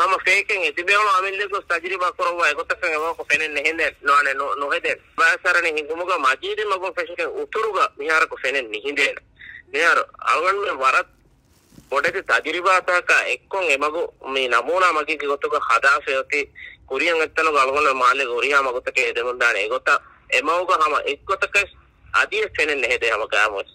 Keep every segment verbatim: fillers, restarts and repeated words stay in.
ހަމަ ފޭކެއް އެ ތިބޭ އަޅު އަމިއްލައަށް ގޮސް ތަޖުރިބާ ކުރައްވާ އެގޮތަކަށް އެމަގު ފެނެއް ނެހިނދޭ، ނުވާނެ، ނު-، ނުހެދޭ. ބާސް އަރަނި ހިނގުމުގަ މަޖީދި މަގުން ފެށިގެން އުތުރުގަ މިހާރަކު ފެނެއް ނިހިނދޭނެ. މިހާރު އަޅުގަނޑުމެން ވަރަށް ބޮޑެތި ތަޖުރިބާތަކާ އެއްކޮށް އެމަގު މި ނަމޫނާ މަގެއްގެ ގޮތުގަ ހަދާފައި އޮތީ، ކުރިއަށް އޮތްތަނުގަ އަޅުގަނޑު މާލޭގެ ހުރިހާ މަގުތަކެއް އެދެމުންދާނެ. އެގޮތަށް އެމަގުގަ ހަމަ އެއްގޮތަކަށް އަދިއެއް ފެނެއް ނެހެދޭ ހަމަ ގާމުވެސް.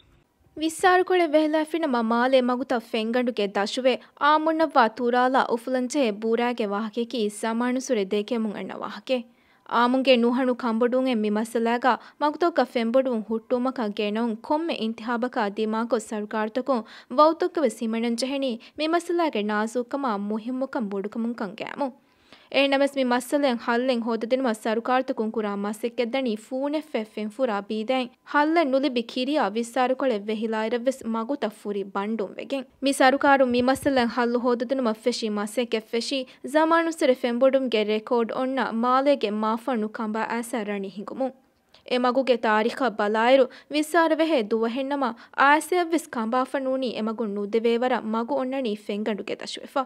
ވިއްސާރުކޮޅެއް ވެހިލައިފިނަމަ މާލޭ މަގުތައް ފެންގަނޑުގެ ދަށުވެ، އާއްމުންނަށްވާ ތުރާލާ އުފުލަންޖެހޭ ބޫރާގެ ވާހަކަޔަކީ ޒަމާނުއްސުރެ ދެކެމުން އަންނަ ވާހަކައެއް. އާއްމުންގެ ނުހަނު ކަނބޮޑުވުމެއް މި މައްސަލާގަ މަގުތަކަށް ފެންބޮޑުވުން ހުއްޓުވުމަކަށް ގެނައުން ކޮންމެ އިންތިހާބަކާ ދިމާކޮށް ސަރުކާރުތަކުން ވައުތަކަށްވެސް ހިމެނަންޖެހެނީ މި މައްސަލާގެ ނާޒުކުކަމާ މުހިއްމުކަން ބޮޑުކަމުންކަން ގާއިމު. އެހެންނަމަވެސް މި މައްސަލައަށް ހައްލެއް ހޯދަދިނުމަށް ސަރުކާރުތަކުން ކުރާ މަސައްކަތް ދަނީ ފޫނެއްފައި ފެންފުރާ ބީދައިން ހައްލެއް ނުލިބި ކިރިޔާ ވިއްސާރުކޮޅެއް ވެހިލާއިރަށްވެސް މަގުތައް ފުރި ބަންޑުން ވެގެން. މި ސަރުކާރުން މި މައްސަލައަށް ހައްލު ހޯދަދިނުމަށް ފެށި މަސައްކަތް ފެށީ ޒަމާނުއްސުރެ ފެންބޮޑުމުގެ ރެކޯޑް އޮންނަ މާލޭގެ މާފަންނު ކަނބާ އައިސް ރަނި ހިނގުމުން. އެ މަގުގެ ތާރީޚަށް ބަލާއިރު، ވިއްސާރަވެހޭ ދުވަހެއްނަމަ، އައިސްއަށްވެސް ކަނބާފަ ނޫނީ އެމަގުން ނުދެވޭވަރަށް މަގު އޮންނަނީ ފެންގަނޑުގެ ދަށުވެފަ.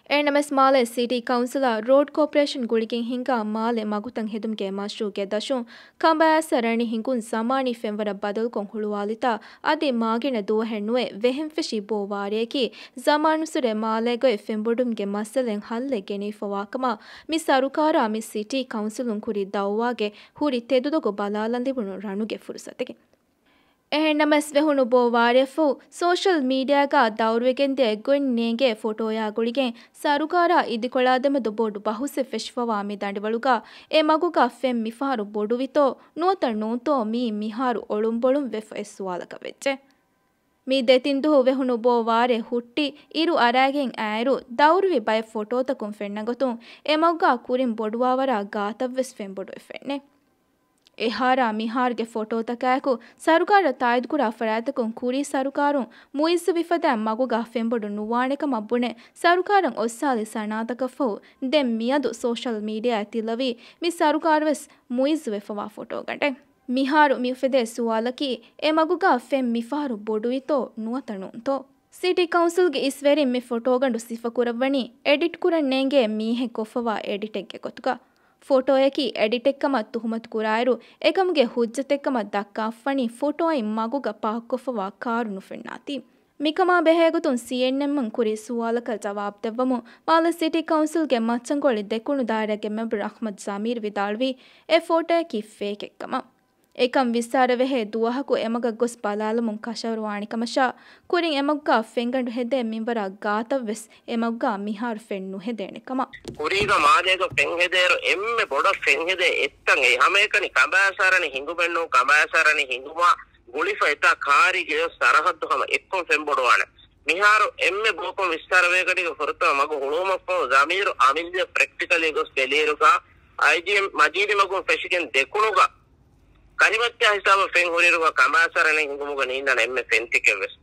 އެހެންނަމަވެސް، މާލޭ ސިޓީ ކައުންސިލާ ރޯޑް ކޯޕަރޭޝަން ގުޅިގެން ހިންގާ މާލެ މަގުތައް ހެދުމުގެ މަޝްރޫޢުގެ ދަށުން ކަނބާ އައިސް ރަނި ހިނގުން ޒަމާނީ ފެންވަރަށް ބަދަލުކޮށް ހުޅުވާލިތާ، އަދި މާގިނަ ދުވަހެއް ނުވެ ވެހެން ފެށި ބޯ ވާރެއަކީ، ޒަމާނުއްސުރެ މާލޭގައި ފެންބޮޑުމުގެ މައްސަލައަށް ހައްލެއް ގެނެވިފަވާކަމަށް، މި ސަރުކާރާ މި ސިޓީ ކައުންސިލުން ކުރި ދައުވާގެ ހުރި ތެދުލޮގު ބަލާލަން ލިބުނު ރަނުގެ ފުރުސަތެކެ. އެހެންނަމަވެސް، ވެހުނު ބޯ ވާރޭފަހު ސޯޝަލް މީޑިއާގަ ދައުރުވެގެންދިޔަ ގޮތް ނޭނގޭ ފޮޓޯޔާ ގުޅިގެން ސަރުކާރާ އިދިކޮޅާ ދެމެދު ބޮޑު ބަހުސެއް ފެށިފަވާ މި ދަނޑިވަޅުގަ އެ މަގުގަ ފެން މިފަހަރު ބޮޑުވިތޯ ނުވަތަ ނޫންތޯ މީ މިހާރު އޮޅުންބޮޅުން ވެފަ އެއް ސުވާލަކަށް ވެއްޖެ. މި ދެތިން ދުހު ވެހުނު ބޯ ވާރޭ ހުއްޓި އިރު އަރާގެން އައިރު ދައުރުވި ބައެއް ފޮޓޯތަކުން ފެންނަގޮތުން އެ މަގުގަ ކުރިން ބޮޑުވާވަރާ ގާތައްވެސް ފެންބޮޑުވެ ފެންނެ. އެހާރާ މިހާރުގެ ފޮޓޯތަކާއެކު ސަރުކާރަށް ތާއީދުކުރާ ފަރާތްތަކުން ކުރީ ސަރުކާރުން މުއިއްޒުވި ފަދައިން މަގުގަ ފެންބޮޑު ނުވާނެކަމަށް ބުނެ ސަރުކާރަށް އޮއްސާލި ސަނާތަކަށްފަހު ދެން މިއަދު ސޯޝަލް މީޑިއާއަށް ތިލަވީ މި ސަރުކާރުވެސް މުއިއްޒުވެފަވާ ފޮޓޯގަނޑެއް. މިހާރު މި އުފެދޭ ސުވާލަކީ، އެ މަގުގަ ފެން މިފަހަރު ބޮޑުވިތޯ ނުވަތަ ނޫންތޯ؟ ސިޓީ ކައުންސިލްގެ އިސްވެރިން މި ފޮޓޯގަނޑު ސިފަކުރައްވަނީ، އެޑިޓް ކުރަން ނޭނގޭ މީހެއް ކޮށްފަވާ އެޑިޓެއްގެ ގޮތުގަ. ފޮޓޯއަކީ އެޑިޓެއްކަމަށް ތުހުމަތު ކުރާއިރު، އެކަމުގެ ހުއްޖަތެއްކަމަށް ދައްކާފަނީ ފޮޓޯއިން މަގުގަ ޕާކްކޮށްފަވާ ކާރު ނުފެންނާތީ. މިކަމާ ބެހޭގޮތުން ސީއެންއެމްއިން ކުރި ސުވާލަކަށް ޖަވާބު ދެއްވަމުން، މާލެ ސިޓީ ކައުންސިލްގެ މައްޗަންގޮޅި ދެކުނު ދާއިރާގެ މެމްބަރު އަޙްމަދު ޒަމީރު ވިދާޅުވީ، އެ ފޮޓޯއަކީ ފޭކެއްކަމަށް. އެކަން ވިއްސާރަވެހޭ ދުވަހަކު އެމަގަށް ގޮސް ބަލާލަމުން ކަށަވަރުވާނެކަމަށާ، ކުރިން އެމަގުގަ ފެންގަނޑު ހެދޭ މިންވަރާ ގާތަށްވެސް އެމަގުގަ މިހާރު ފެން ނުހެދޭނެކަމަށް. ކުރީގަ މާލޭގަ ފެން ހެދޭއިރު އެންމެ ބޮޑަށް ފެން ހެދޭ އެއްތަން އެއީ. ހަމައެކަނި ކަނބާސް އަރަނި ހިނގުމެއްނޫން، ކަނބާސް އަރަނި ހިނގުމާ ގުޅިފަ އެތާ ކާރި ގެޔޮސް ސަރަހައްދު ހަމަ އެއްކޮށް ފެންބޮޑުވާނެ. މިހާރު އެންމެ ބޯކޮށް ވިއްސާރަވޭގަޑީގެ ފުރަތަމަ މަގު ހުޅުވުމަށްފަހު ޒަމީރު އަމިއްލަ ޕްރެކްޓިކަލީ ގޮސް ބެލިއިރުގަ، އައިޖީއެމް މަޖީދި މަގުން ފެށިގެން ދެކުނުގަ ކަރިމައްޗާ ހިސާބަށް ފެން ހުރިއިރުގަ ކަނބާސް އަރަނި ހިނގުމުގަ ނީންނަން އެންމެ ފެންތިކެއްވެސް.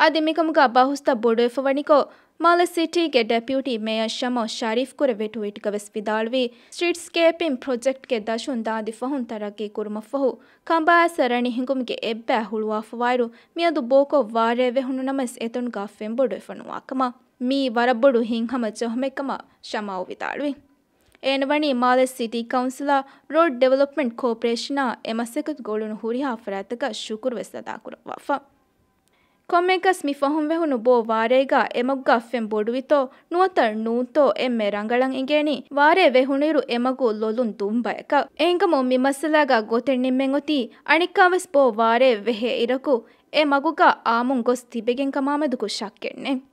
އަދި މިކަމުގަ ބަހުސްތައް ބޮޑުވެފަވަނިކޮށް، މާލެ ސިޓީގެ ޑެޕިއުޓީ މޭޔަރ ޝަމާ ޝަރީފް ކުރެއްވި ޓުވީޓްގަވެސް ވިދާޅުވީ، ސްޓްރީޓްސްކޭޕިން ޕްރޮޖެކްޓްގެ ދަށުން ދާދި ފަހުން ތަރައްގީ ކުރުމަށްފަހު، ކަނބާސް ރަނި ހިނގުމުގެ އެއްބައި ހުޅުވާފަވާއިރު، މިއަދު ބޯކޮށް ވާރޭ ވެހުނު ނަމަވެސް އެތަނުގަ ފެންބޮޑުވެފަ ނުވާކަމަށް. މީ ވަރަށް ބޮޑު ހިތްހަމަ ޖެހުމެއްކަމަށް ޝަމާއު ވިދާޅުވި. އޭނަ ވަނީ މާލެ ސިޓީ ކައުންސިލާ ރޯޑް ޑިވެލޮޕްމަންޓް ކޯޕަރޭޝަނާ އެ މަސައްކަތުގަ އުޅުނު ހުރިހާ ފަރާތްތަކަށް ޝުކުރުވެސް އަދާކުރައްވާފަ. ކޮންމެއަކަސް މި ފަހުން ވެހުނު ބޯ ވާރޭގަ އެމަގުގަ ފެން ބޮޑުވިތޯ ނުވަތަ ނޫންތޯ އެންމެ ރަނގަޅަށް އެނގޭނީ ވާރޭ ވެހުނުއިރު އެމަގު ލޮލުން ދުން ބަޔަކަށް. އެހެންކަމުން މި މައްސަލާގަ ގޮތެއް ނިންމެން އޮތީ އަނެއްކާވެސް ބޯ ވާރޭ ވެހޭ އިރަކު އެ މަގުގަ އާއްމުން ގޮސް ތިބެގެން ކަމާމެދުގަ ޝައްކެއް ނެތް.